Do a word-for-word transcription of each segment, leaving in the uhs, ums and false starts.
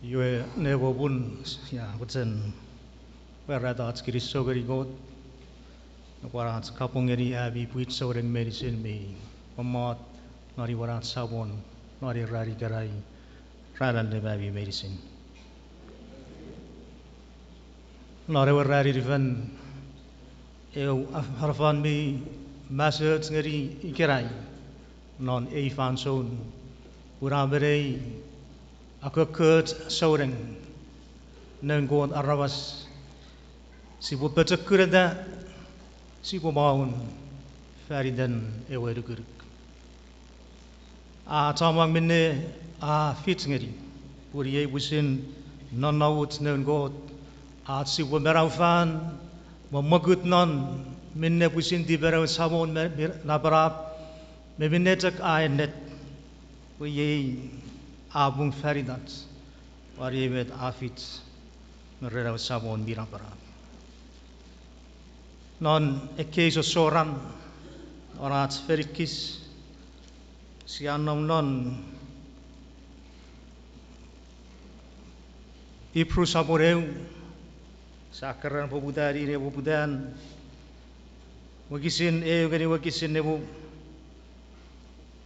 Iwe, nepopun, sia mochen pwarata ach kinisou ngeni Kot, pwan ach kapong ngeni ami pwin souneng meinisin mi mommot non imwen ach Samon non ei ran ikenai, ran allim ami meinisin. Non ewe ranin fen, eu afanafan mi masoch ngeni ikenai non ei fansoun, pun a menei akokkoch souneng noun Kot aramas, sipwe pochokuneta, sipwe maun fan iten ewe nukunuk. A chommong minne a fich ngeni, pun iei pwisin nonnomuch noun Kot, ach sipwe manaufan me mokut non minne pwisin tipen ewe Samon me, me napanap, me minne chok a ennet, pwe iei a pung fan itach, pwan iei met a fich me ren ewe Samon mi napanap. Non ekkei sossoran, non ach fenikis, sia nom non Ipru sopun eu, sia keran poputa ne poputan, wokisin eu ngeni wokisin nimu,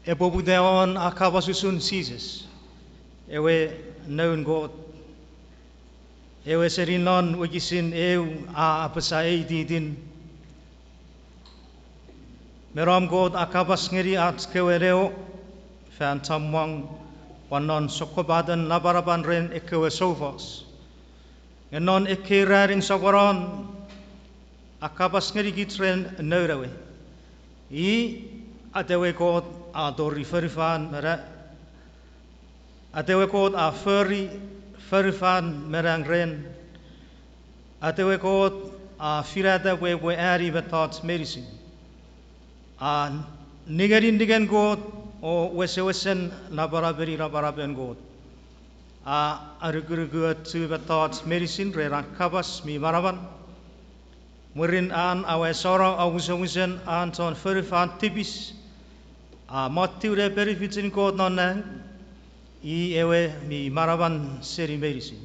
e poputa won a kapas usun Jises, ewe Noun Kot, ewe seni non wokisin eu a apasa ei titin: Me nom Kot a kapas ngeni ach kewe newo fan chommong, pwan non sokkopaten napanapan ren ekkewe soufos. Nge non ekkei ranin soponon a kapas ngenikich ren Noun ewe. I, atewe Kot a tori fonufan me na, atewe Kot a fori fonufan me nang ren, atewe Kot a finata pwe epwe ani mettoch meinisin. A ningeni ningen Kot o wesewesen napanapeni napanapen Kot. A anukunukuochu mettoch meinisin ren an kapas mi manaman. Mwirin an awesano omusomusen an chon fonufan tipis, a mottiw ne penifichin Kot non nang, i ewe mi manaman seni meinisin.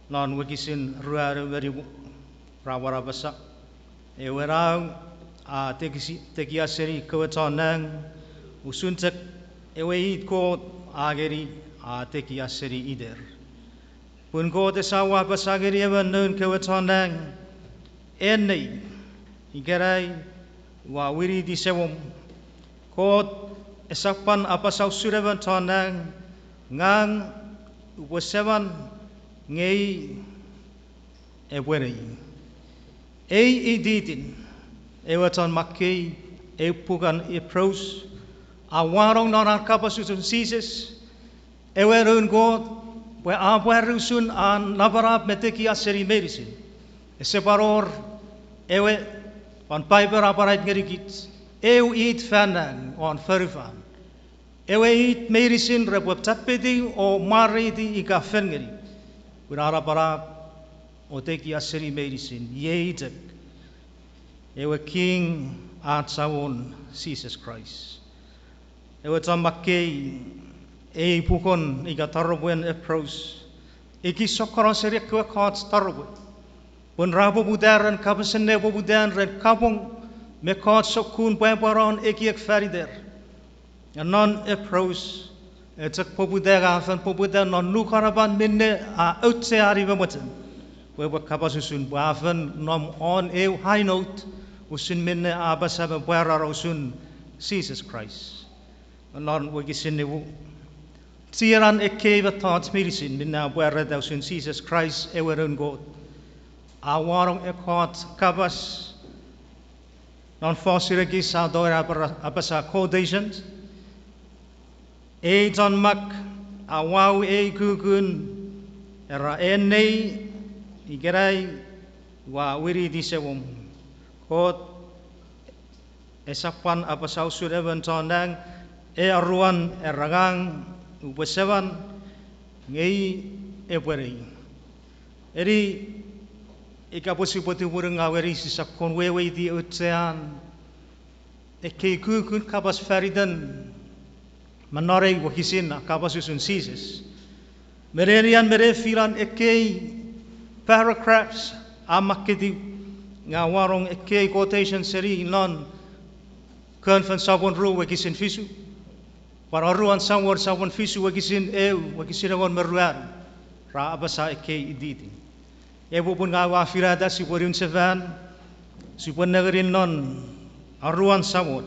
Non wokisin ruanu me nimu ra pwan apasa: Ewe Nau a tekisi-, tekia seni kewe chon nang, usun chok ewe it Kot a ngeni a tekia seni iter. Pun Kot esap apasa ngeni emon noun kewe chon nang: En nei, ikenai ua winiti semom. Kot esap pwan apasa usun emon chon nang: Ngang upwe seman, nge i epwe nei. Ei ititin ewe chon makkei ei puken Ipru a wanong non an kapas usun Jises, ewe Noun Kot, pwe a pwari usun an napanap me tekia seni meinisin. Ese pwan wor ewe, pwan Paipen a pwan ait ngenikich, eu it fan nang won fonufan, ewe it meinisin repwe chapetiw o mwareiti ika fen ngeni, pun a napanap o tekia seni meinisin, iei chok ewe King, ach Samon Jises Kraist. Ewe chon makkei ei puken ika taropwen Ipru, ekis sokkono seni ekkewe ekkoch taropwe, pun ra poputa ren kapasen ne poputan ren kapong me ekkoch sokkun pwapwanon ekiek fan iter. Non Ipru, e chok poputa, a fen poputa non nukanapan minne a aucheani me mochen pwe epwe kapas usun, pwe a fen nom won eu high note usun minne a apasa me pwarano usun Jises Kraist. Non wokisin nimu, chienan ekkei mettoch meinisin minne a pwarata usun Jises Kraist ewe Noun Kot, a wanong ekkoch kapas non fosun ekis a tongeni apasa quotations. Ei chon mak a wau ei kukun, era, En nei, ikenai ua winiti semom. Kot esap pwan apasa usun emon chon nang, e aruan, era, Ngang upwe seman, nge i epwe nei. Eni, ika pwe sipwe tumunungaw ngeni, sisap kon weweiti auchean ekkei kukun kapas fan iten me non ei wokisin a kapas usun Jises. Me nenian me nefinan ekkei paragraphs a makketiw, nge a wanong ekkei quotation seni non Kon Fen sopun ru wokisin fisu, pwan Aruan Samuel sopun fisu wokisin eu, wokisin engon me ruanu, ra apasa ekkei ititi. Epwe pun ngang ua finata sipwe niwin sefan, sipwe nengeni non Aruan Samuel.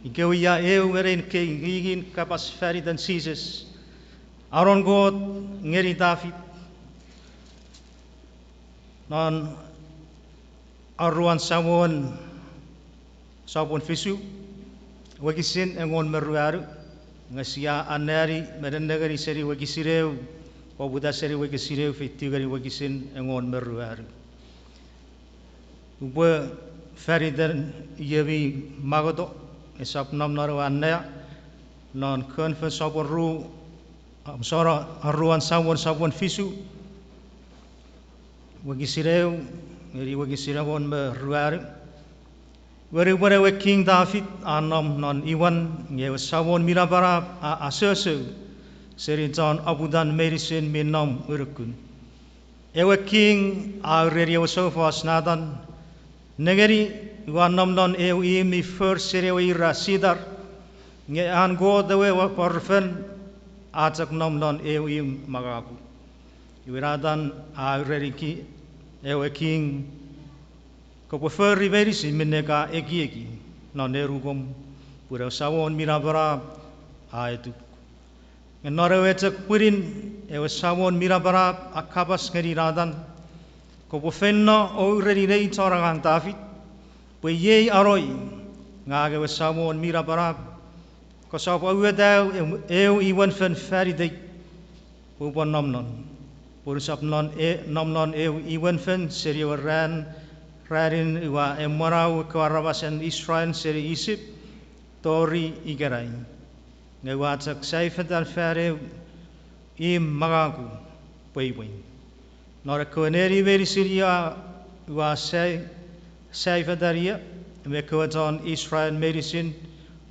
Ikewe ia eu me nein ekkei ngingin kapas fan iten Jises, anon Kot ngeni Tafit non Aruan Samuel sopun fisu, wokisin engon me ruanu, nge sia anneani me nennengeni seni wokisin eu, poputa seni wokisin eu feitiw ngeni wokisin engon me ruanu. Upwe fan iten iei mi mangoto, esap nom non ewe annea, non Kon Fen sopun ru, am, sora, Aruan Samuel sopun fisu, wokisin eu ngeni wokisin engon me ruanu. Iwe nupwen ewe King Tafit a nom non imwan, nge ewe Samon mi Napanap a asoso seni chon aputan meinisin mi nom unukun. Ewe king a ureni ewe soufos Natan, nengeni, ua nom non eu imw mi for seni ewe ira sitar, nge an Kot ewe pworfen a chok nom non eu imw mangaku. Iwe Natan a ureni ki-, ewe king, kopwe fori meinisin minne ka ekieki non nenukom, pun ewe Samon mi Napanap a etuk. Nge non ewe chok pwinin ewe Samon mi Napanap a kapas ngeni Natan, kopwe feino o ureni nei chon angang Tafit, pwe iei anoi, ngang ewe Samon mi Napanap, kosap aueta eu imwen fen fan itei, pwe upwe nom non. Pwe usap non e-, nom non eu imwen fen seni ewe ran, ranin ua emwenau ekkewe aramasen Israel seni Isip tori ikenai. Nge ua chok saifetan fan eu imw mangaku pweipwei. Non ekkewe neni meinisin ia ua sai-, saifetan ia, me ekkewe chon Israel meinisin,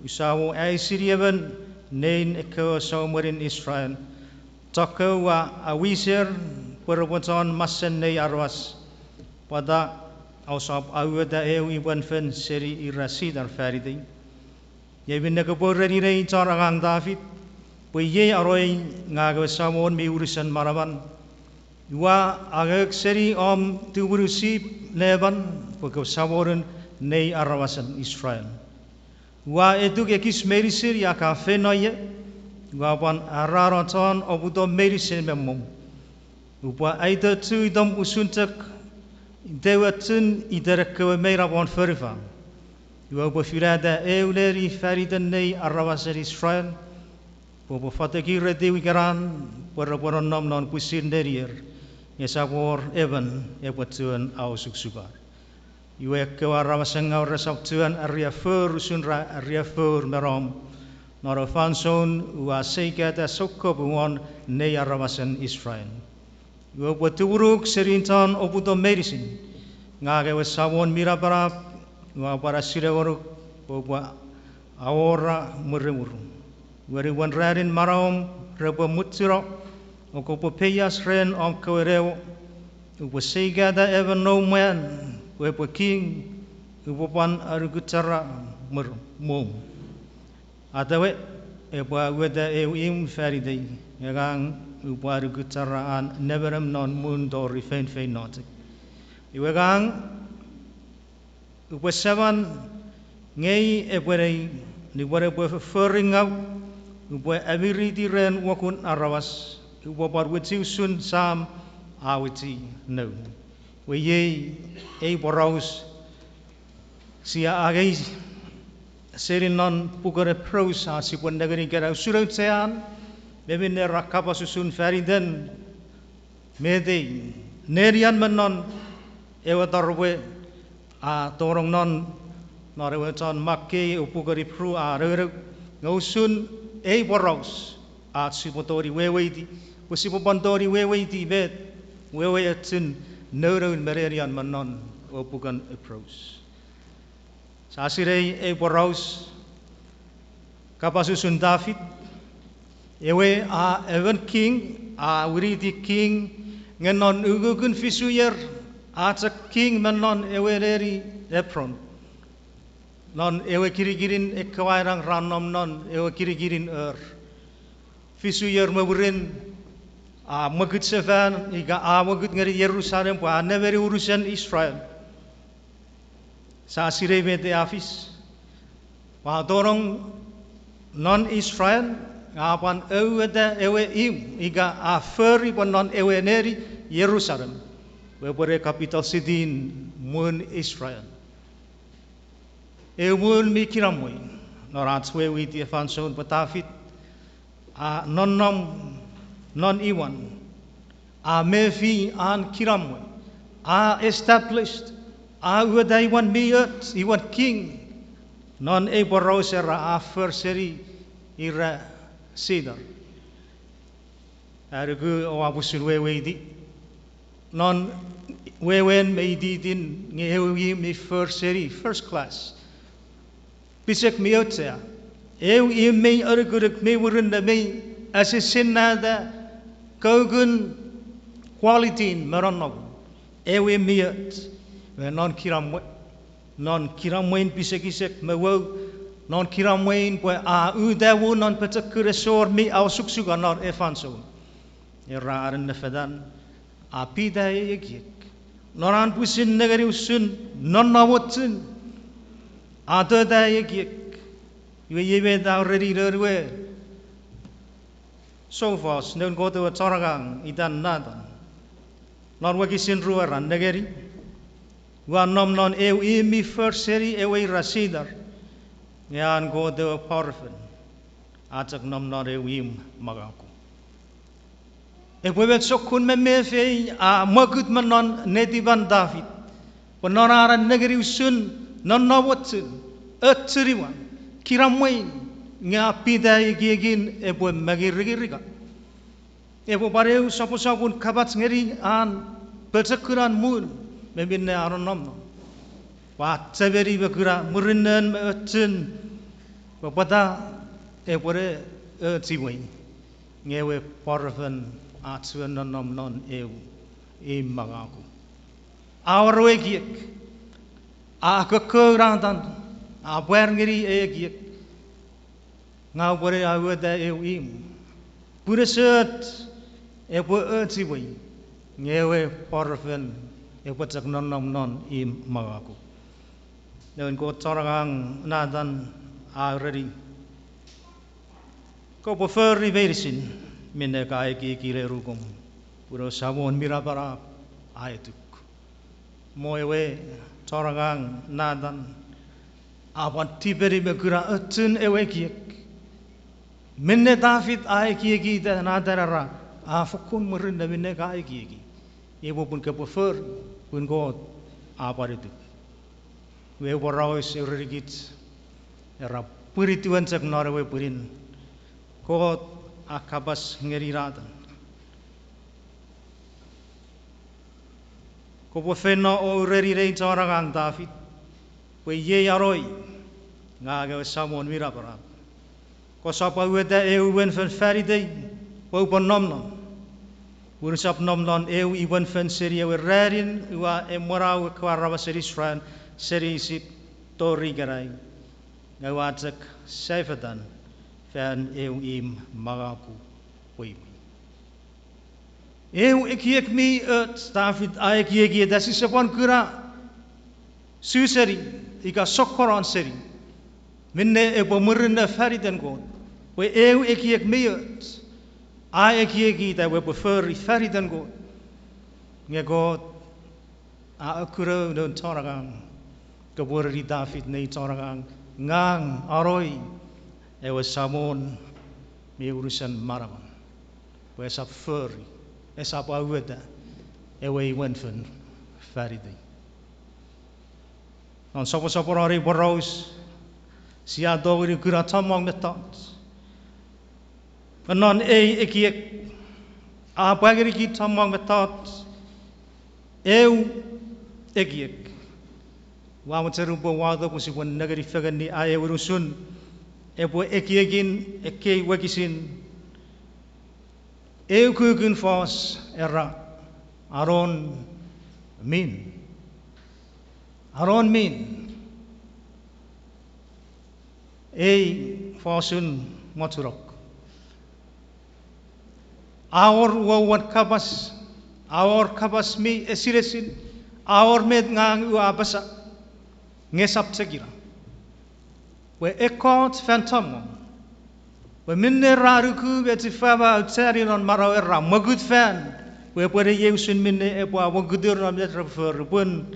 usamo aisini emon nein ekkewe soumwenin Israel. Chokkewe ua awiser pwe repwe chon masen nei aramas, pwata ousap aueta eu imwen fen seni ira sitar fan itei. Iei minne kopwe ureni nei chon angang Tafit, pwe iei anoi, ngang ewe Samon mi unusen manaman, ua angok seni om tumunu sip neman pwe kopwe samonun nei aramasen Israel. Ua etuk ekis meinisin ia ka feino ie, ua pwan arano chon oputom meinisin me mwom. Upwe aitochu itom usun chok itewe chun iten ekkewe meinap won fonufan. Iwe upwe finata eu neni fan iten nei aramasen Israel, pwe upwe fotekiretiw ikenan pwe repwe nonnom non pwisin nenier, nge esap wor emon epwe chuen aosukosukan. Iwe ekkewe aramasen ngaw resap chuen ariaffour usun ra ariaffour me nom non ewe fansoun ua seikata soukapung won nei aramasen Israel. Iwe upwe tumunuk seni chon oputom meinisin, ngang ewe Samon mi Napanap, ua pwan asinei ngonuk pwe upwe awora mwirimwirum. Iwe nupwen ranin manauom repwe muchuno, o kopwe peias ren om kewe newo, upwe seikata emon noum mwan pwe epwe king, upwe pwan anukuchara mwir-, mwom. Atewe, epwe aueta eu imw fan itei, nge ngang upwe anukuchara an nemenem non mwun tori feinfeino chok. Iwe ngang upwe saman, nge i epwe nei, nupwen epwe fofforingaw, upwe amiriti ren wokun aramas, upwe pwan wichi usun sam a wichi noun. Iwe iei ei poraus sia angei seni non puken Ipru a sipwe nengeni ikenai usun auchean me minne ra kapas usun fan iten met ei nenian me non ewe taropwe a tonong non, non ewe chon makkei ewe puken Ipru a nounou, nge usun ei poraus ach sipwe tongeni weweiti, pwe sipwe pwan tongeni weweiti met wewe ochun nounoun me nenian me non ewe puken Ipru. Sia sinei ei poraus kapas usun Tafit, Ewe a emon king, a winiti king, nge non ukukun fisu ier, a chok king me non ewe neni Epron. Non ewe kinikinin ekkewe ainang ra nom non ewe kinikinin Ur. Fisu ier me mwirin, a mwokut sefan ika a mwokut ngeni Jerusalem pwe a nemeni unusen Israel. Sia sinei met a fis. Ua tonong non Israel, a pwan aueta ewe imw ika a fori pwe non ewe neni Jerusalem, pwe epwe ne capital city-in mwun Israel. Eu mwun mi kinamwe. Non ach weweiti ei fansoun pwe Tafit a nonnom non imwan, a mefi an kinamwe, a established, a ueta imwan mi och, imwan king. Non ei poraus era a for seni ira cedar. Anuku oua pusin weweiti. Non wewen me ititin nge eu imw mi for seni first class. Pisek mi auchea. Eu imw mi anukunuk mi murinno mi asisinnata kaukun quality-in me nonnom. Eu imw mi och. Me non kinamwe. Non kinamwein pisekisek me wou. Non kinamwein pwe a uta won non pochokun esor mi ausukusuka non ei fansoun. Era anen nefetan, a pita ei ekiek. Non an pwisin nengeni usun nonnomochun, a tota ei ekiek. Iwe iei met a ereni noun we soufos, noun Kot ewe chon angang itan Natan. Non wokisin rue ra nengeni, ua nom non eu imw mi for seni ewe ira cedar, nge an Kot ewe pworafen a chok nom non eu imw mangaku. Epwe met sokkun memef ei a mwokut me non netipan Tafit, pwe non an nengeni usun nonnomochun, ochun imwan, kinamwein, nge a pita ekiekin epwe mengiringirika. Epwe pwan eu soposopun kapach ngeni an pochokunan mwun me minne a nonnom non. Ua chemeni me kuna murinnon me ochun pwe pwata epwe ne och imwei, nge ewe pworafen a chuen nonnom non eu imw mangaku. A wor ewe ekiek, a kokko Natan, a pwar ngeni ei ekiek, ngang upwene aueta eu imw. Pun ese och epwe och imwei, nge ewe pworafen epwe chok nonnom non imw mangaku. Noun Kot chon angang Natan a ereni, kopwe fori meinisin minne ka ekieki le nukom, pun ewe Samon mi napanap a etuk. Mo ewe chon angang Natan a pwan tipeni me kuna ochun ewe ekiek. Minne Tafit a ekieki ita Natan era, a fokkun murinno minne ka ekieki. Iwe pun kopwe fori, pun Kot a pwan etuk. Iwe ewe poraus a erenikich, era pwinitiwen chok non ewe pwinin, Kot a kapas ngeni Natan, kopwe feino o ureni nei chon angang Tafit, pwe iei anoi, ngang ewe Samon mi napanap. Kosap aueta eu imwen fen fan itei pwe upwe nom non. Pun usap nom non eu imwen fen seni ewe ranin ua emwenau ekkewe aramasen Israel seni Isip tori ikenai, nge ua chok saifetan fan eu imw mangaku pwe imwei. Eu ekiek mi och Tafit a ekieki ita sise pwan kuna su seni ika sokkonon seni minne epwe murinno fan iten Kot, pwe eu ekiek mi och a ekieki ita epwe fori fan iten Kot. Nge Kot a akunou noun chon angang, kopwe ereni Tafit nei chon angang, ngang anoi ewe Samon mi unusen manaman, pwe esap fori, esap aueta ewe imwen fen fan itei. Non soposoponon ei poraus sia tongeni kuna chommong mettoch. Non ei ekiek a pwa ngenikich chommong mettoch, eu ekiek. Ua mochen upwe wato pwe sipwe nengeni fengeni aewin usun epwe ekiekin ekkei wokisin Eu kukkun fos era, anon min. Anon min. Ei fosun mochunok. A wor wowon kapas, a wor kapas mi esinesin, a wor met ngang ua apasa, nge esap chok ina. Pwe ekkoch fan chommong, pwe minne ra nuku me chifan ma aucheani non manauer ra mwokut fan, pwe epwene iei usun minne epwe amwokutur non met repwe fori pun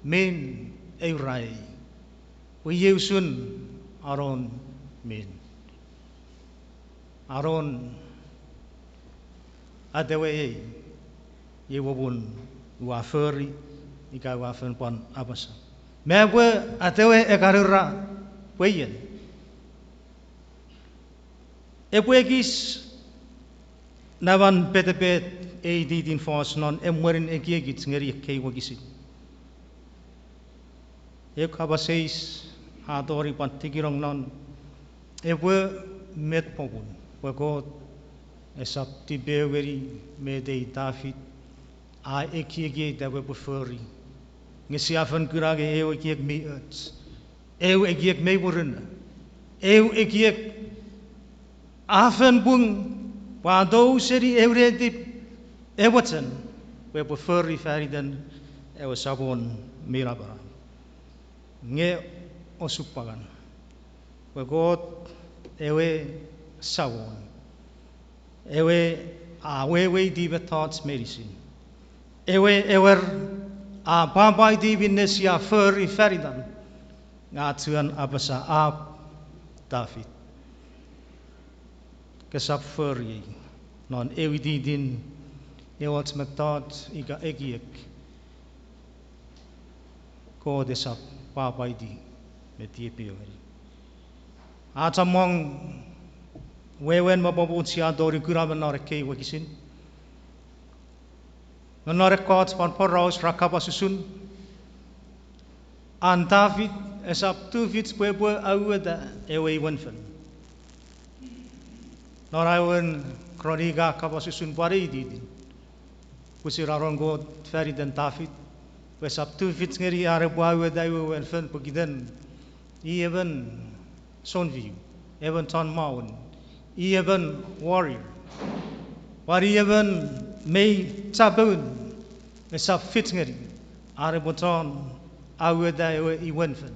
min euraei. Pwe iei usun anon min. Anon atewe ei, iei popun ua fori, ika ua fen pwan apasa. Me pwe atewe ekanura pwe ien. Epwe ekis naman petepet ei ititin fos non emwenin ekiekich ngeni ekkei wokisin. Eu kapas eis a tori pwan tikinong non, epwe met popun pwe Kot esap tipeeu ngeni met ei Tafit a ekiekieta pwe epwe fori. Nge sia fen kuna nge eu ekiek mi och, eu ekiek mi murinno, eu ekiek a fen pung, pwe a tou seni eu netip e mochen pwe epwe fori fan iten ewe Samon mi napanap. Nge osupwangan pwe Kot ewe Samon, ewe a weweiti mettoch meinisin, ewe ewer a pwapwaiti minne sia fori fan itan, nge a chuen apasa, Ap, Tafit, kesap fori ei non eu ititin, ew och mettoch ika ekiek Kot esap pwapwaiti me tipeeu ngeni. A chommong wewen me popun sia tori kuna me non ekkei wokisin. Me non ekkoch pwan poraus ra kapas usun an Tafit esap tufich pwe epwe aueta ewe imwen fel. Non aewin Kronika a kapas usun pwan ei ititin, pwisin anon Kot fan iten Tafit, pwe esap tufich ngeni an epwe aueta ewe imwen fel pokiten i emon sounfiu, emon chon maun, i emon warrior, pwan i emon mei chapoun, esap fich ngeni an epwe chon aueta ewe imwen fel.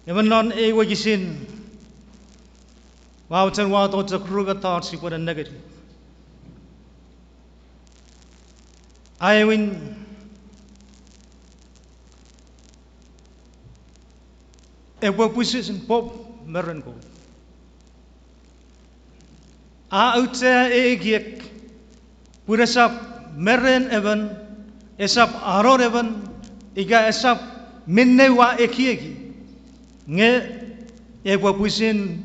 Emon non ei wokisin, ua mochen wato chok ru mettoch sipwe nennengeni. Aewin, epwe pwisin pop me ren Kot. A auchea ei ekiek pun esap me ren emon, esap anon emon, ika esap minne ua ekieki, nge epwe pwisin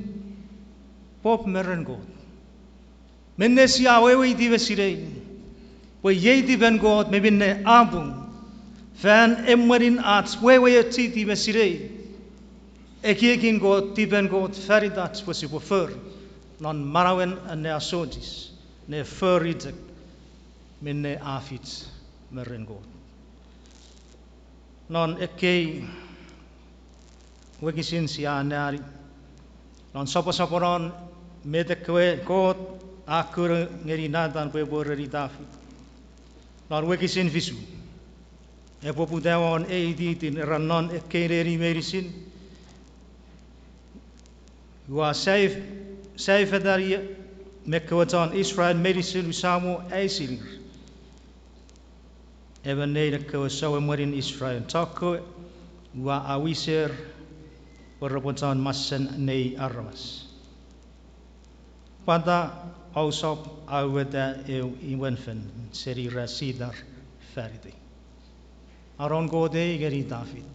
pop me ren Kot. Minne sia weweiti me sinei pwe iei tipen Kot me minne a pung, fan emwenin ach weweochiti me sinei ekiekin Kot, tipen Kot fan itach pwe sipwe fori non manauen anneasochis, ne fori chok minne a fich me ren Kot. Non ekkei wokisin sia anneani non soposoponon met ekkewe Kot a kuna ngeni Natan pwe epwe ereni Tafit. Non wokisin fisu, epwe poputa won ei ititin era, non ekkei neni meinisin ua sai-, saifetan me ekkewe chon Israel meinisin, ua sa mo aisinir. Emon nein ekkewe souemwenin Israel chokkewe ua awiser pwe repwe chon masen nei aramas. Pwata ousap aueta ew imwen fel seni ira sitar fan itei? Anon Kot ei ngeni Tafit.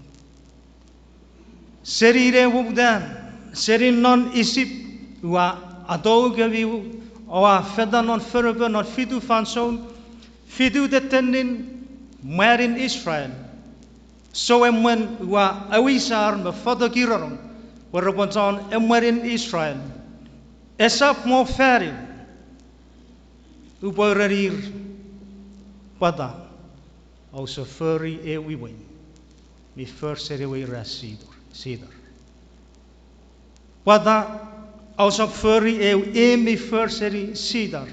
Seni ne poputan, seni non Isip, ua atoukemi, oua fetan non fonupen non fitu fansoun, fitu tettenin mwanin Israel. Souemwen ua awisar me fotoki rongorong pwe repwe chon emwenin Israel. Esap mo fanir. Upwe erenir, pwata ousap fori eu imwen mi for seni ewe ira cedar? Pwata ousap fori eu imw mi for seni cedar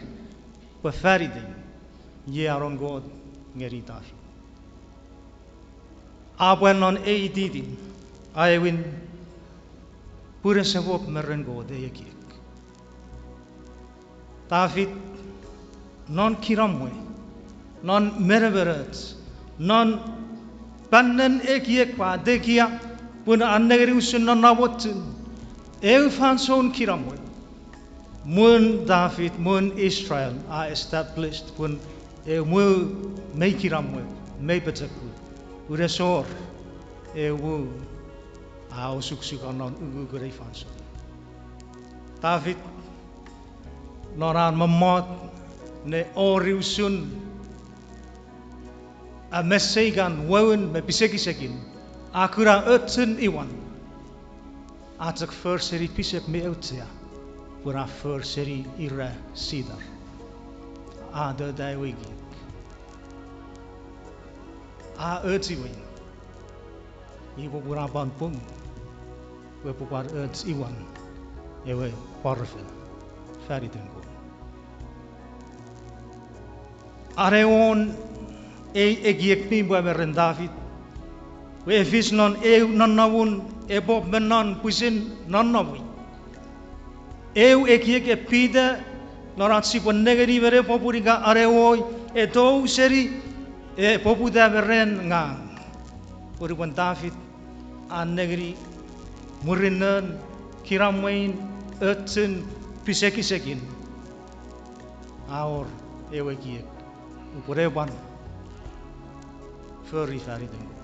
pwe fan itei? Iei anon Kot ngeni Tafit. A pwa non ei ititin, aewin, pun ese pop me ren Kot ei ekiek. Tafit, non kinamwe, non menemenoch, non panen ekiek pwe a tekia, pun a nengeni usun non namwochun, eu fansoun kinamwe, mwun Tafit, mwun Israel a established pun eu mwu mei kinamwe, mei pochokun, pun ese wor eu mwu a osukosuka non ukukun ei fansoun. Tafit, non an mommot ne ori usun a meseikan woun me pisekisekin, a kuna ochun imwan, a chok for seni pisek mi auchea, pun a for seni ira cedar. A tota ewe ekiek. A och imwen. Iwe pun a pwan pung, pwe epwe pwan och imwan ewe pworafen fan iten Kot. Are won ei ekiek mi pwa me ren Tafit, pwe e fis non eu nonnomun epwe pop me non pwisin nonnomwi. Eu ekiek e pita non ach sipwe nengeni me ne popun ika are woi, e tou seni, e poputa me ren ngang. Pun nupwen Tafit a nengeni mwirinnon, kinamwein, ochun, pisekisekin, a wor ewe ekiek, upwe ne pwan fori fan iten Kot.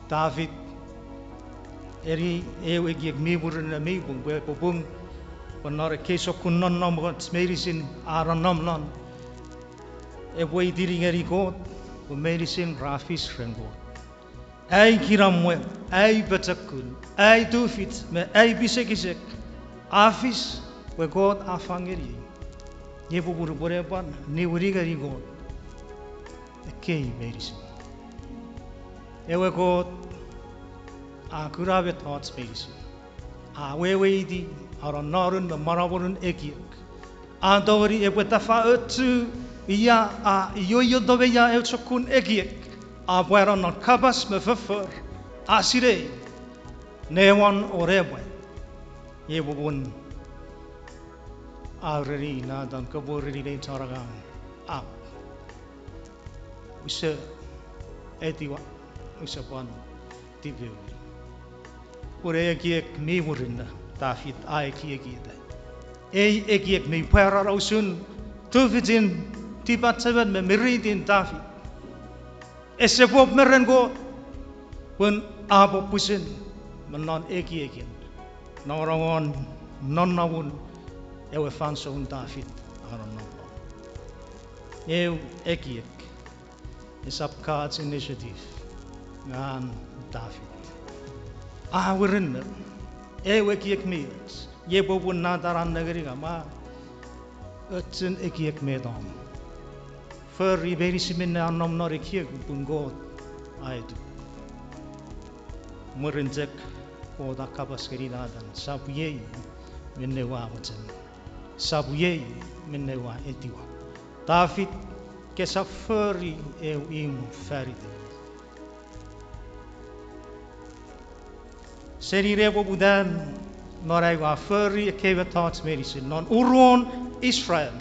Tafit, eni eu ekiek mi murinno mi pung, pwe epwe pung, pwe non ekkei sokkun nonnomoch meinisin a nonnom non, epwe itini ngeni Kot, pwe meinisin ra fis ren Kot. Ai kinamwe, ai pochokun, ai tufich me ai pisekisek a fis pwe Kot a fang ngeniei. Nge popun upwe ne pwan niwini ngeni Kot ekkei meinisin. Ewe Kot a kuna mettoch meinisin. A weweiti anonnonun me manamanun ekiek. A tongeni epwe tafa ochu ia a ioioto me ia eu sokkun ekiek a pwano non kapas me foffor, a sinei ne won o ne pwe. Iei popun a ureni Natan, kopwe ureni nei chon angang, a, use etiwa, use pwan tipeeu. Pun ei ekiek mi murinno Tafit a ekiekieta. Ei ekiek mi pwarano usun tufichin tipachemen me miritin Tafit. Ese pop me ren Kot, pun a pop pwisin me non ekiekin nongonongon nonnomun ewe fansoun Tafit a nonnom non. Eu ekiek, esap God's initiative, nge an Tafit. A murinno, eu ekiek mi och, iei popun Natan a nengeni ngang, a ochun ekiek met om. Fori meinisin minne a nom non ekiek pun Kot a etuk. Mwirin chok Kot a kapas ngeni Natan, sap iei minne ua mochen. Sap iei minne ua etiwa. Tafit, kesap fori eu imw fan itei. Seni nepoputan non ai ua fori ekkei mettoch meinisin non uruon Israel.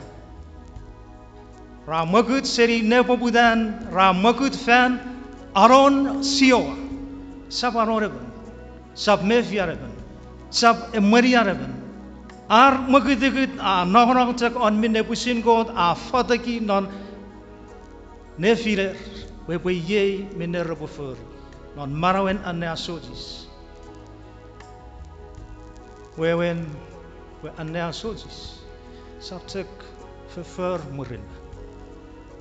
Ra mwokut seni nepoputan, ra mwokut fan anon Jiowa. Sap anon emon. Sap mefian emon. Sap emwenian emon. Ar mwokutukut a nongonong chok won minne pwisin Kot a foteki non nefiner pwe epwe iei minne repwe fori non manauen anneasochis. Wewen pwe anneasochis sap chok foffor murinno.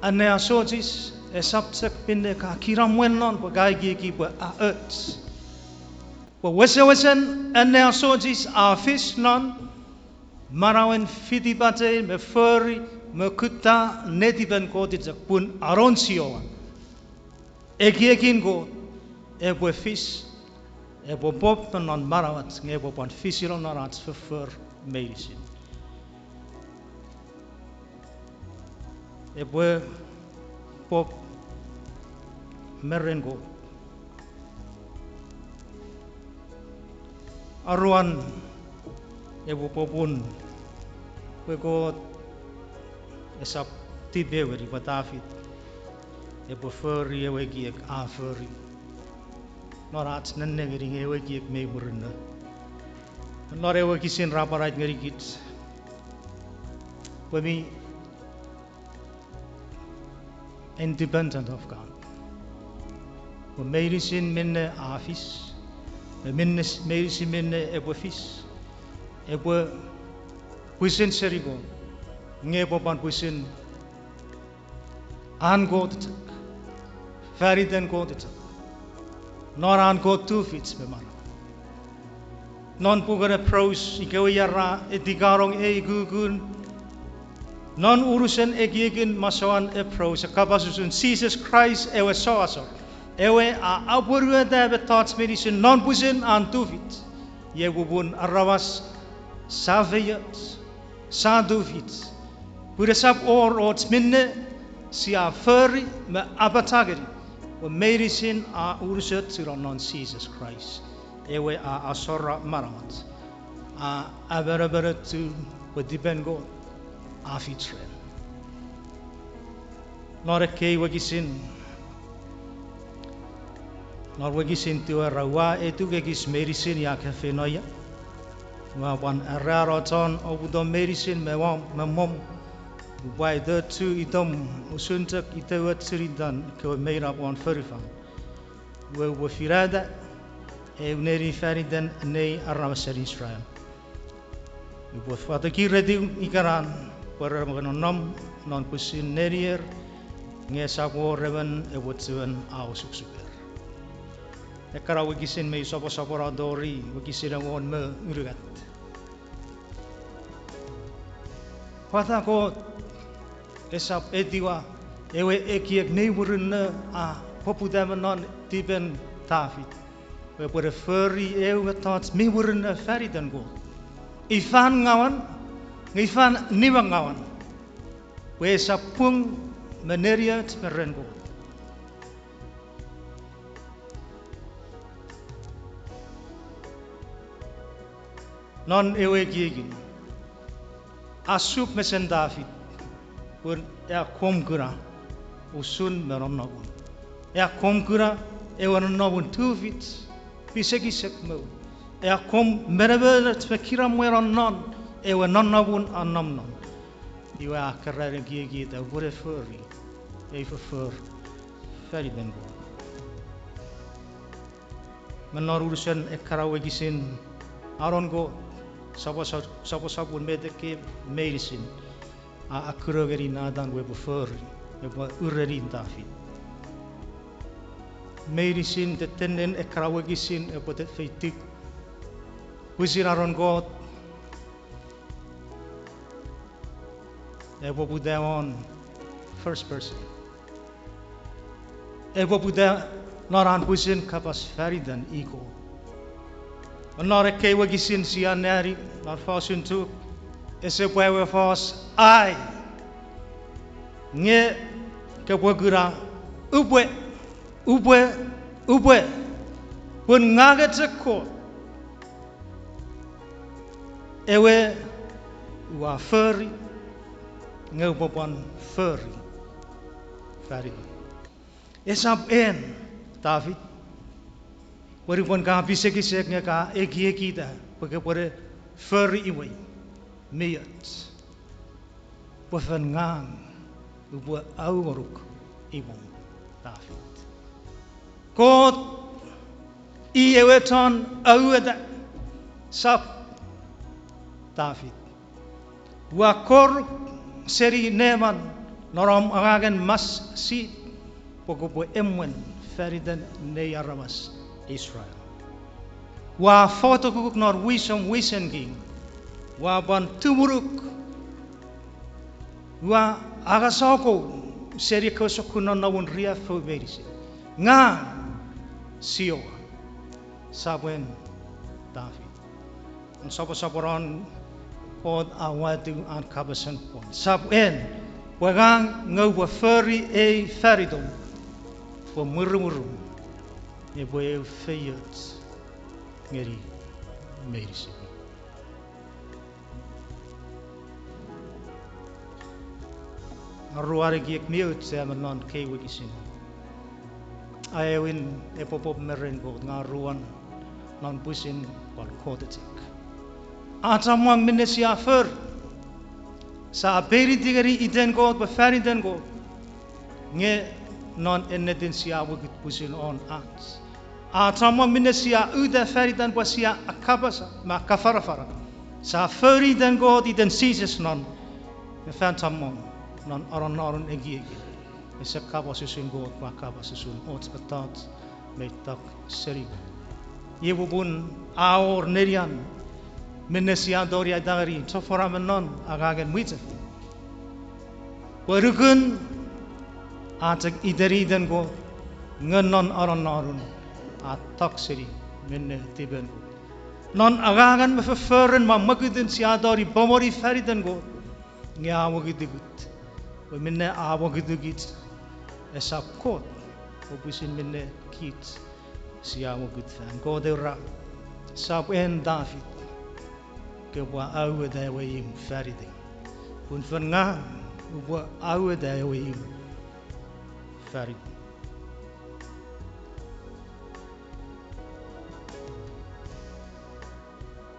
Anneasochis esap chok minne ka kinamwe non pwe ka ekieki pwe a och. Pwe wesewesen anneasochis a fis non Manauen fitipachei me fori me kutta netipen Kot chok pun anon Jiowa. Ekiekin Kot epwe fis, epwe pop non manauach nge epwe pwan fisino non ach foffor meinisin. Epwe pop me ren Kot. Aruan, epwe popun pwe Kot esap tipeu ngeni pwe Tafit epwe fori ewe ekiek a fori. Non ach nennengeni nge ewe ekiek mi murinno. Non ewe wokisin ra pwan aiti ngenikich pwe mi independent of God. Pwe meinisin minne a fis, me minne, meinisin minne epwe fis, epwe pwisin seni Kot, nge epwe pwan pwisin an Kot chok, faniten Kot chok, non an Kot tufich me manau. Non puken Ipru, ikewe ia ra etikanong ei kukkun, non unusen ekiekin masouan Ipru, a kapas usun Jises Kraist ewe souasor, ewe a apwonueta mettoch meinisin non pwisin an tufich, iei popun aramas sa feioch, sa tufich, pun esap wor och minne sia fori me apachangeni, pwe meinisin a unusochuno non Jises Kraist, ewe a asora manauach, a amanamanatu pwe tipen Kot a fich ren. Non ekkei wokisin, non wokisin tiwe ra, ua etuk ekis meinisin ia ka feino ia. Ua pwan arano chon oputom meinisin me wom me mom. Upwe aitochu itom usun chok itowe chunitan kewe meinap won fonufan. Iwe upwe finata eu neni faniten nei aramasen Israel. Upwe fatoki retiw ikenan pwe repwe nonnom non pwisin nenier, nge esap wor emon epwe chiwen a osukosuker. Ekkana wokisin mi soposopono tori wokisin engon me unungat. Pwata Kot esap etiwa ewe ekiek mi murinno a poputa me non tipen Tafit, pwe epwe ne fori eu mettoch mi murinno faniten Kot, ifan ngawan, nge ifan nimengawan, pwe esap pung me nenioch me ren Kot. Non ewe ekiekin, a sup mesen Tafit, pun e akkom kuna usun me nonnomun. E akkom kuna ewe nonnomun tufich, pisekisek me u. E akkom menemenoch me kinamwe non non ewe nonnomun a nom non. Iwe a keran ekiekieta pwe epwe ne fori ei foffor faniten Kot. Me non unusen ekkana wokisin, anon Kot, soposo-, soposopun metekkei meinisin, a, a kuna ngeni Natan pwe epwe fori, epwe ureni Tafit. Meinisin tettenin ekkana wokisin epwe te-, feitik pwisin anon Kot, epwe poputa won first person. Epwe poputa non an pwisin kapas faniten i Kot. Non ekkei wokisin sia anneani non fosun Chuuk, ese pwa ewe fos I. Nge kopwe kuna upwe, upwe, upwe, pun ngang chok Kot. Ewe ua fori, nge upwe pwan fori fanitei. Esap en, Tafit, pwe nupwen ka pisekisek nge ka ekiekita pwe kopwe ne fori imwei, mi och. Pwe fen ngang upwe aungonuk imwom, Tafit. Kot i ewe chon aueta, sap, Tafit. Ua koruk seni neman non om angangen mas siip pwe kopwe emwen faniten nei aramas Israel. Ua fotokuk non wisom wisen king Ua pwan tumunuk, ua angasako seni ekkewe sokkun nonnomun riaffou meinisin. Ngang Jiowa, sap en Tafit. Non soposoponon Kot a wato an kapasen pwon, sap en, pwe ngang ngang upwe fori ei fanitom pwe mwirimwirum epwe eu feioch ngeni meinisin. Aruan ekiek mi auchea me non ekkei wokisin. Aewin, epwe pop me ren Kot, nge aruan, non pwisin pwan Kot echik. A chommong minne sia fori. Sia peiniti ngeni iten Kot pwe fan iten Kot. Nge non ennetin sia wekit pwisin won ach. A chommong minne sia uta fan itan pwe sia akapasa me akafanafana. Sia fori iten Kot, iten Jises non, nge fan chommong non anonnonun ekiek, ese kapas usun Kot pwe a kapas usun och mettoch mi tok seni. Iei popun a wor nenian minne sia tongeni aita ngeni chofona me non angangen mwichefen. Pwe nukun a chok iten iten Kot, nge non anonnonun a tok seni minne tipen Kot. Non angangen me fofforun me mwokutun sia tongeni pomoni fan iten Kot, nge a wokitukut. Pwe minne a wokitukich esap Kot, pwe pwisin minne kich sia wokut fan. Kot era, sap en Tafit, kopwe aueta ewe imw fan itei. Pun fen ngang upwe aueta ewe imw fan itei.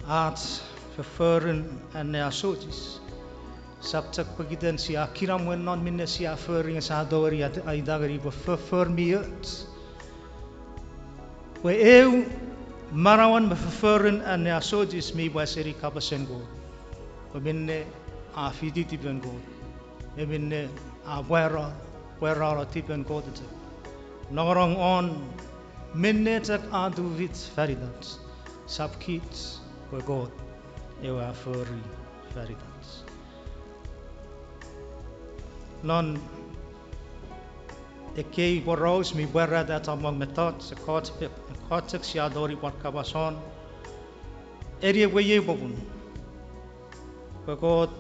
Ach fofforun anneasochis, sap chok pokiten sia kinamwe non minne sia fori nge sia tongeni at-, aita ngeni pwe foffor mi och. Pwe eu manauen me fofforun anneasochis mi pwa seni kapasen Kot. Pwe minne a fiti tipen Kot. E minne a pwera-, pwerano tipen Kot chok. Nongonong won minne chok a tufich fan itach. Sap kich, pwe Kot ewe a fori fan itach. Non ekkei poraus mi pwarata chommong mettoch, ekkoch, ekkoch chok sia tongeni pwan kapas won. Eni epwe iei popun, pwe Kot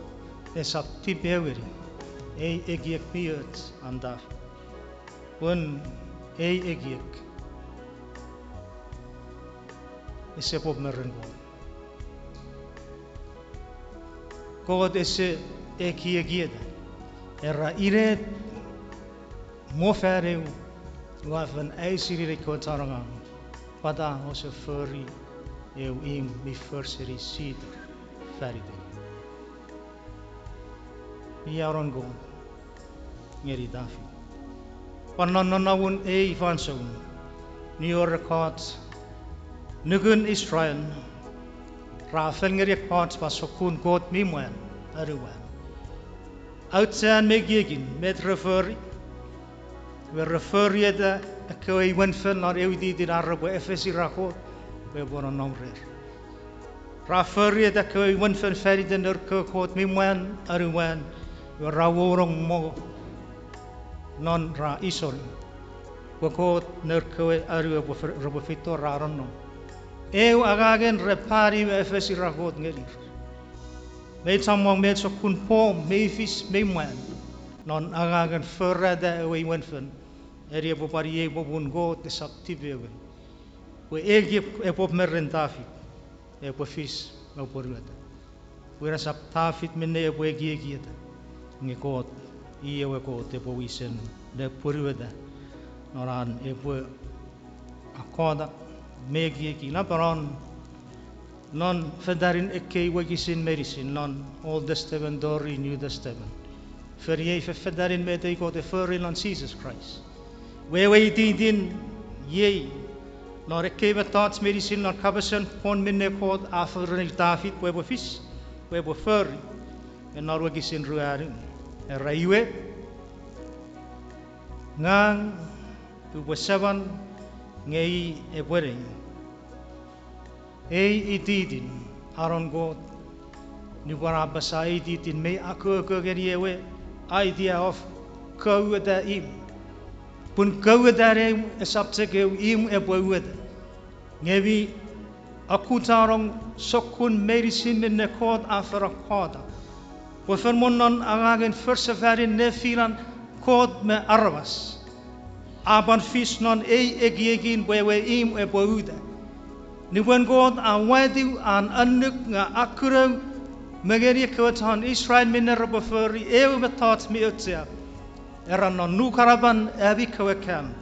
esap tipeeu ngeni ei ekiek mi och an Tafit. Pun ei ekiek ese pop me ren Kot. Kot ese ekiekieta. Era, inet mo fan eu ua fen aisini nei kewe chon angang, pwata ouse fori eu imw mi for seni sita fan itei? Iei anon Kot ngeni Tafit. Pwan non nonnomun ei fansoun, mi wor ekkoch nukun Israel ra fel ngeni ekkoch pwan sokkun kot mi mwan, anuwan. Auchean me ekiekin met re fori, iwe re forieta ekkewe imwen fel non eu ititin ar repwe efisi ra kot pwe epwe nonnom rer. Ra forieta ekkewe imwen fel fan iten nour kewe kot mi mwan, anuwan, iwe ra wounong mo non ra isoni pwe kot nour kewe anu epwe fe-, repwe feito ra nonnom. Eu angangen re pani me efisi ra kot ngenir. Mei chommong met sokkun pwon mi fis mi mwan non angangen forata ewe imwen fel. Eni epwe pwan iei popun Kot esap tipeeu ngeni. Pwe ekiek epwe pop me ren Tafit epwe fis me pwonueta. Pwe resap Tafit minne epwe ekiekieta, nge Kot, i ewe Kot epwe wisen ne pwonueta non an epwe akkota me ekieki napanon non fetanin ekkei wokisin meinisin non Old Testament tori New Testament. Fori ei fefetanin met ei Kot e fori non Jises Kraist. Wewe ititin iei, non ekkei mettoch meinisin non kapasen pwon minne Kot a fori ngeni Tafit pwe epwe fis, pwe epwe fori, me non wokisin ruanu, era, iwe, ngang upwe seman nge i epwe nei. Ei ititin anon Kot Nupwen a apasa ei titin mei akoko ngeni ewe idea of koueta imw. Pun kouetan imw esap chok eu imw epwe ueta. Nge mi akuchanong sokkun meinisin minne Kot a fen akkota. Pwe fen mo non angangen forsefanin nefinan Kot me aramas, a pwan fis non ei ekiekin pwe ewe imw epwe uta. Nupwen Kot a watiw an annuk nge a kunou me ngeni ekkewe chon Israel minne repwe fori ewe mettoch mi auchea, era non nukanapan ami kewe kam,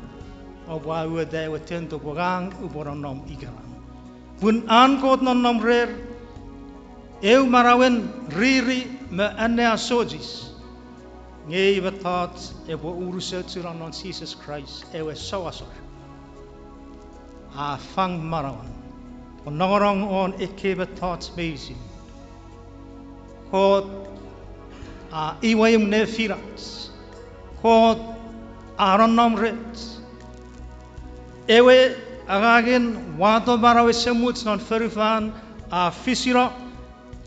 oupwe ueta ewe tent oupwe ngang upwe nonnom ikenan. Pun an Kot nonnom rer, eu manauen riri me anneasochis, nge ei mettoch epwe unusochuno non Jises Kraist ewe souasor. A fang manauan, pwe nongonong won ekkei mettoch meinisin. Kot a iwe imw nefinach. Kot a nonnom rech. Ewe angangen wato manau esemuch non fonufan a fisino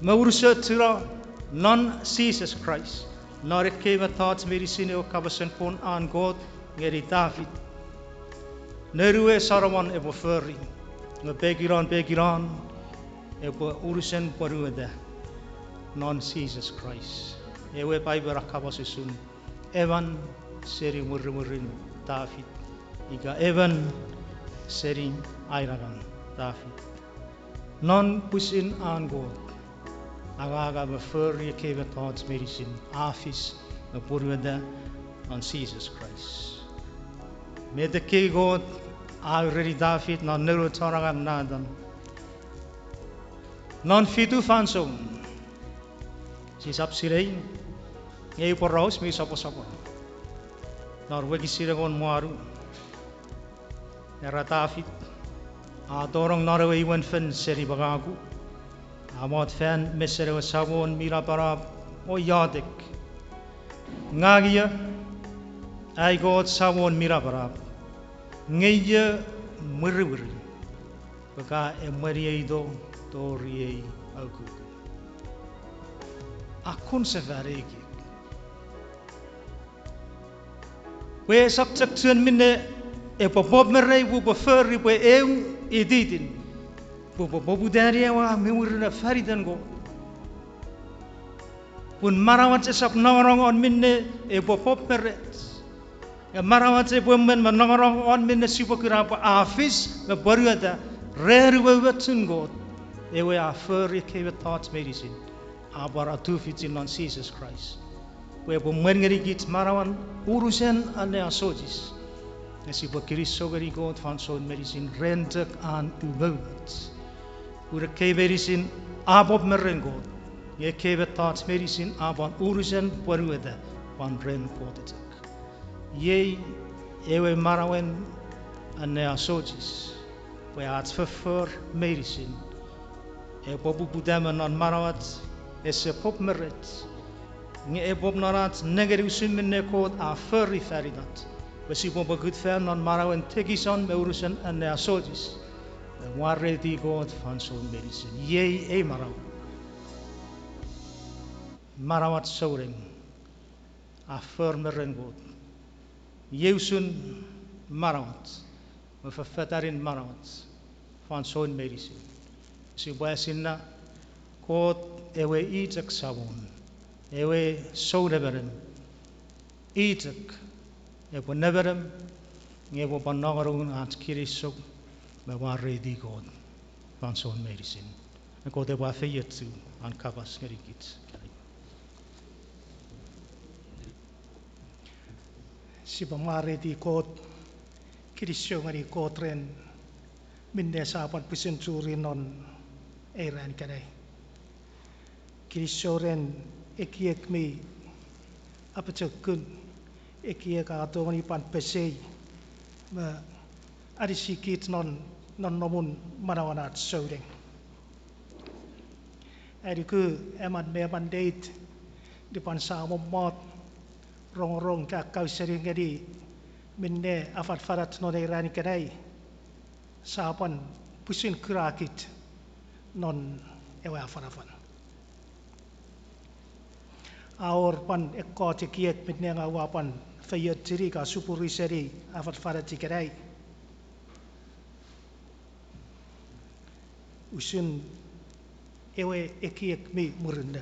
me unusochuno non Jises Kraist. Non ekkei mettoch meinisin ewe kapasen pwon an Kot ngeni Tafit, Noun we Solomon epwe fori, nge pekinon, pekinon, epwe unusen pwonueta non Jises Kraist. Ewe Paipen a kapas usun emon seni mwirimwirin Tafit, ika emon seni ainakan Tafit. Non pwisin an Kot anganga me fori ekkei mettoch meinisin a fis me pwonueta non Jises Kraist. Met ekkei Kot a ureni Tafit non noun we chon angang Natan, non fitu fansoun, sisap sinei, nge ei poraus mi soposopono. Non wokisin engon me wanu, era Tafit a tonong non ewe imwen fen seni mangaku, a mot fan mesen ewe Samon mi Napanap o iotek, Ngang io, ai Kot Samon mi Napanap, nge io mwirimwirin, pwe ka emwenieito tori ei aukuku. A kun sefan ekiek pwe esap chok chuen minne epwe pop me rei pwe upwe fori pwe eu ititin, pwe upwe poputani ewe a mi murinno fan iten Kot. Pun manauach esap nongonong won minne epwe pop me rech. Nge manauach epwe emwen me nongonong won minne sipwe kuna pwe a fis me pwonueta ren umoumochun Kot, ewe a fori ekkei mettoch meinisin, a pwan atufichi non Jises Kraist, pwe epwe mwen ngenikich manauan unusen anneasochis. Nge sipwe kinisou ngeni Kot fansoun meinisin ren chok an umoumoch. Pun ekkei meinisin a pop me ren Kot, nge ekkei mettoch meinisin a pwan unusen pwonueta pwan ren Kot chok. Iei ewe manauen anneasochis, pwe ach foffor meinisin epwe poputa me non manauach ese pop me rech, nge epwe pop non ach nengeni usun minne Kot a fori fan itach, pwe sipwe pokut fan non manauen tekison me unusen anneasochis, me mwareiti Kot fansoun meinisin. Iei ei manau, manauach souneng, a for me ren Kot. Iei usun manauach me fefetanin manauach fansoun meinisin. Sipwe esinna Kot ewe i chok Samon, ewe Sou Nemenem, i chok epwe nemenem, nge epwe pwan nongonongun ach kinisou me mwareiti Kot fansoun meinisin. Kot epwe afeiochu an kapas ngenikich. Sipwe mwareiti Kot, kinisou ngeni Kot ren minne sa pwan pwisin churi non ei ran ikenai. Kinisou ren ekiek mi apochokun, ekiek a tongeni pwan pesei me anisikich non nonnomun manauach souneng. Ai nuku emon me emon neit, nupwen sa mommot, rongorong ika kauseni ngeni minne afanafanoch non ei ran ikenai, sa pwan pwisin kunakich non ewe afanafan. A wor pwan ekkoch ekiek minne ngang ua pwan feiochuni ika supuri seni afanafan ikenai usun ewe ekiek mi murinno.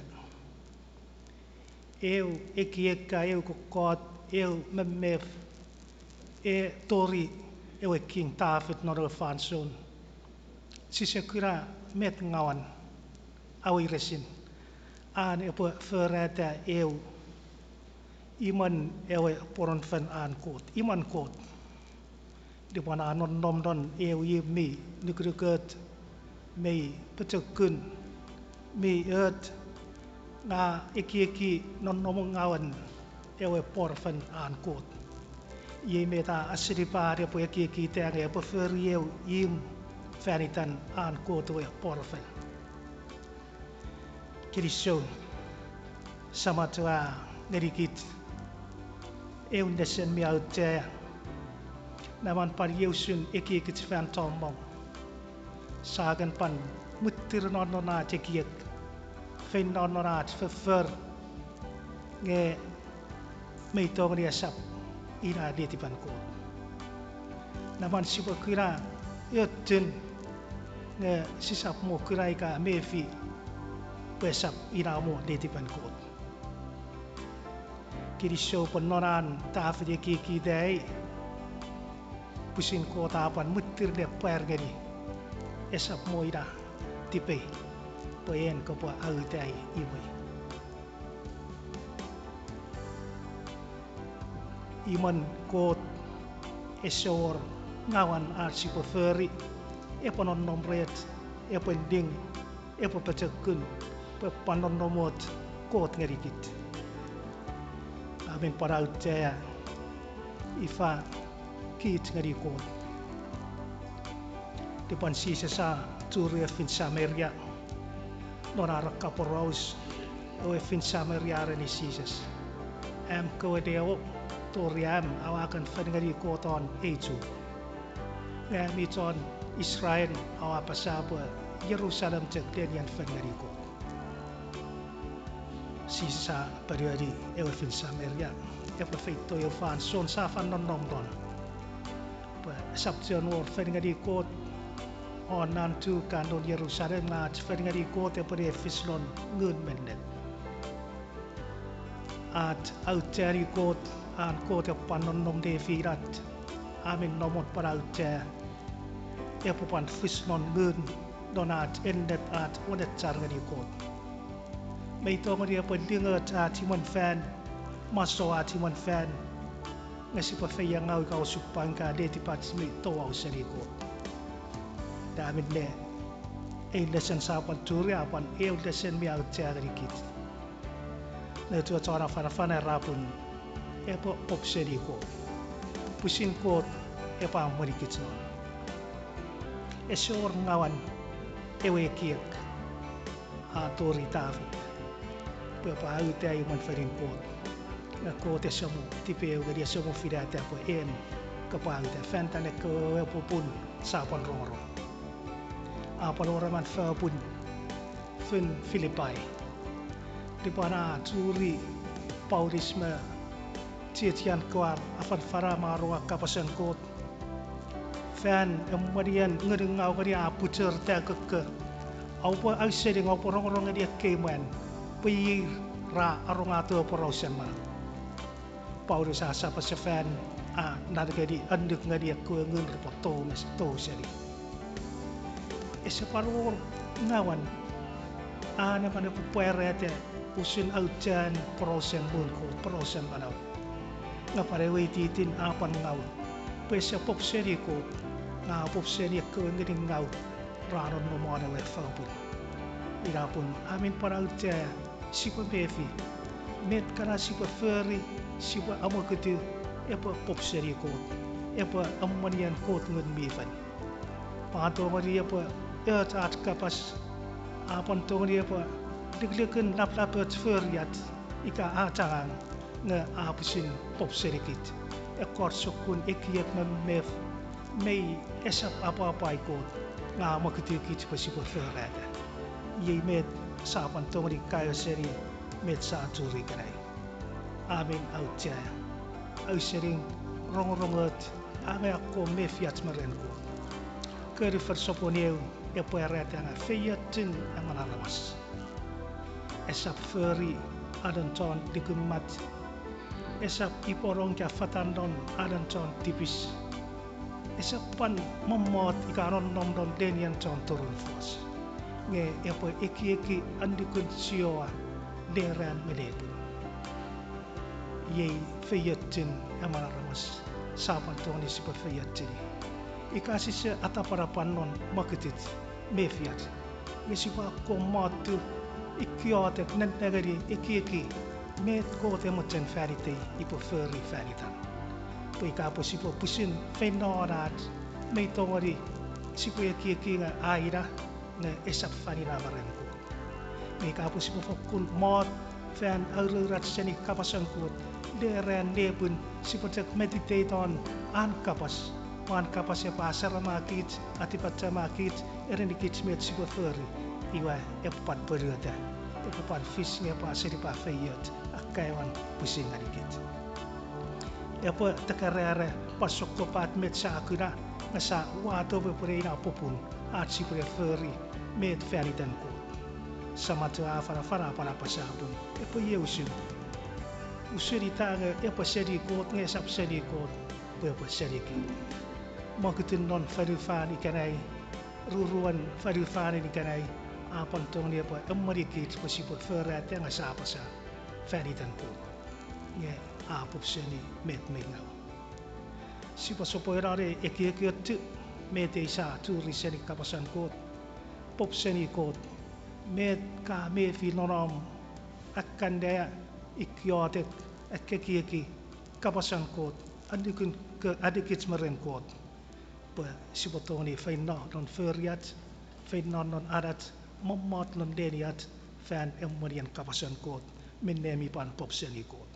Eu ekiek ka eu kokkot, eu memef, e tori ewe King Tafit non ewe fansoun. Sise kuna met ngawan a weiresin an epwe forata eu imwen ewe pwonunfen an Kot, imwen Kot. Lupwen a nonnom non eu imw mi nukunukoch, mi pochokun, mi och, nge a ekieki nonnomun ngawen ewe pwonunfen an Kot. Iei met a asenipa an epwe ekiekita nge epwe fori eu imw fan itan an Kot ewe pwonunfen. Kinisou, Samach we a ngenikich eu nesen mi auchea, neman pwan iei usun ekiekich fan chommong. Sia kan pwan mwitir non non ach ekiek, feino non ach foffor, nge mei tongeni esap ina netipen Kot. Neman sipwe kuna eu tun, nge sisap mo kuna ika mefi pwe esap ina mo netipen Kot. Kinisou pwe non an Tafit ekiekita ei, pwisin Kot a pwan mwitir ne pwar ngeni, esap mo ina tipei, pwe en kopwe aueta imwei. Imwen Kot ese wor ngawan ach sipwe fori, epwe nonnom rech, epwe ling, epwe pochokun, pwe pwan nonnomoch Kot ngenikich. A men pwan auchea ifa kich ngeni Kot. Lupwen Jises a churi ewe fin Sameria, non ar kaporaus, ewe fin Sameria a ereni Jises, am kewe newo, tori am aua kan fen ngeni Kot won ei chuk. Nge mi chon Israel aua apasa pwe Jerusalem chok nenien fen ngeni Kot. Jises a ponueni ewe fin Sameria, epwe feito eu fansoun sia fen nonnom non, pwe esap chuen wor fen ngeni Kot won nan chuk a non Jerusalem, nge ach fen ngeni Kot epwe ne fis non ngun me ennet. Ach aucheani Kot, an Kot epwe pwan nonnom nefinach, a men namot pwan auchea, epwe pwan fis non ngun, non ach ennet, ach wenechar ngeni Kot. Mei tongeni epwe lingoch ach imwen fan, masou ach imwen fan, nge sipwe feiengau ika osupwang ika netipach mi touau seni Kot. Ina minne, ei nesen sia pwan churi a pwan eu nesen mi auchea ngenikich. Noun chon afanafan era pun epwe pop seni Kot. Pwisin Kot epwe emwenikich non. Ese wor ngawan ewe ekiek a tori Tafit pwe epwe aueta imwen fenin Kot. Nge Kot ese mo tipeu ngeni, ese mo finata pwe en kopwe aueta fan itan ekkewe popun sia pwan rongorong. A pwan wor emon fopun fin Filipai, lupwen a churi Paulus me chiechian kewe ar afanafana me aronga kapasen Kot, fan emwenien Ngunungau ngeni a puchor ta kokko, aupwe ausening, aupwe rongorong ngeni ekkei mwan pwe ir ra arongato porausen manau. Paulus a sapasefan, a nat ngeni, annuk ngeni ekkewe ngun repwe tou me tou seni. Ese pwan wor ngawan an emon epwe pwarata usun auchean porausen muun Kot, porausen manau. Nge pwan ewe ititin a pwan ngau, pwe ese pop seni Kot, nge a pop seni ekkewe Ngunungau ra nonnom won ewe fopun. Ina pun a men pwan auchea sipwe mefi met kana sipwe fori, sipwe amwokutu, epwe pop seni Kot, epwe emwenien Kot Ngun mi Fel. Pwe a tongeni epwe och ach kapas, a pwan tongeni epwe likilikin laplapoch foriach ika ach angang, nge a pwisin pop senikich. Ekkoch sokkun ekiek me memef mei esap apwapwai Kot, nge a mwokutukich pwe sipwe forata. Iei met sia pwan tongeni kaeo seni met sia churi ikenai. A men auchea, ausening, rongorong och, a men akkom mefiach me ren Kot. Kori fen sopwun eu epwe ereta nge feiochun emon aramas. Esap fori anon chon likimmach. Esap ipwanong ika fatan non anon chon tipis. Esap pwan mommot ika nonnom non lenien chon turunufas. Nge epwe ekieki annukun Jiowa neran me nepwin. Iei feiochun emon aramas, sia pwan tongeni sipwe feiochuni. Ika sise atapanapwan non mwekutich mefiach, nge sipwe akkom mottu, ikiotek, nennengeni, ekieki met Kot e mochen fan itei ipwe fori fan itan. Pwe ika pwe sipwe pwisin feino won ach mei tongeni, sipwe ekieki nge a ina, nge esap fan ina me ren Kot. Nge ika pwe sipwe fokkun mot fan aurourach seni kapasen Kot, neran nepwin sipwe chok meditate on an kapas, pwe an kapas epwe asarama kich, atipachama kich, erenikich met sipwe fori, iwe epwe pwan pwonueta, epwe pwan fis nge epwe asenipa feioch, akkaewin pwisin ngenikich. Epwe tekerara pwan sokkopat met sia kuna, nge sia wato pwe epwene ina popun ach sipwene fori met fan iten Kot. Samach we a afanafana pwan apasa pun epwe iei usun. Usun ita nge epwe seni Kot nge esap seni Kot, pwe epwe seni kich. Mokutun non fonufan ikenai, ruruen fonufanen ikenai, a pwan tongeni epwe emwenikich pwe sipwe forata nge sia apasa fan iten Kot. Nge a pop seni met mei ngaw. Sipwe sopweno ne ekiekiochu met ei sia churi seni kapasen Kot, pop seni Kot, met ka mefi nonom, akkanea, ikiotek, ekkekieki, kapasen Kot, annukun ke anikich me ren Kot. Pwe sipwe tongeni feino non foriach, feino non anach, mommot non neniach, fan emwenien kapasen Kot, minne mi pwan pop seni Kot.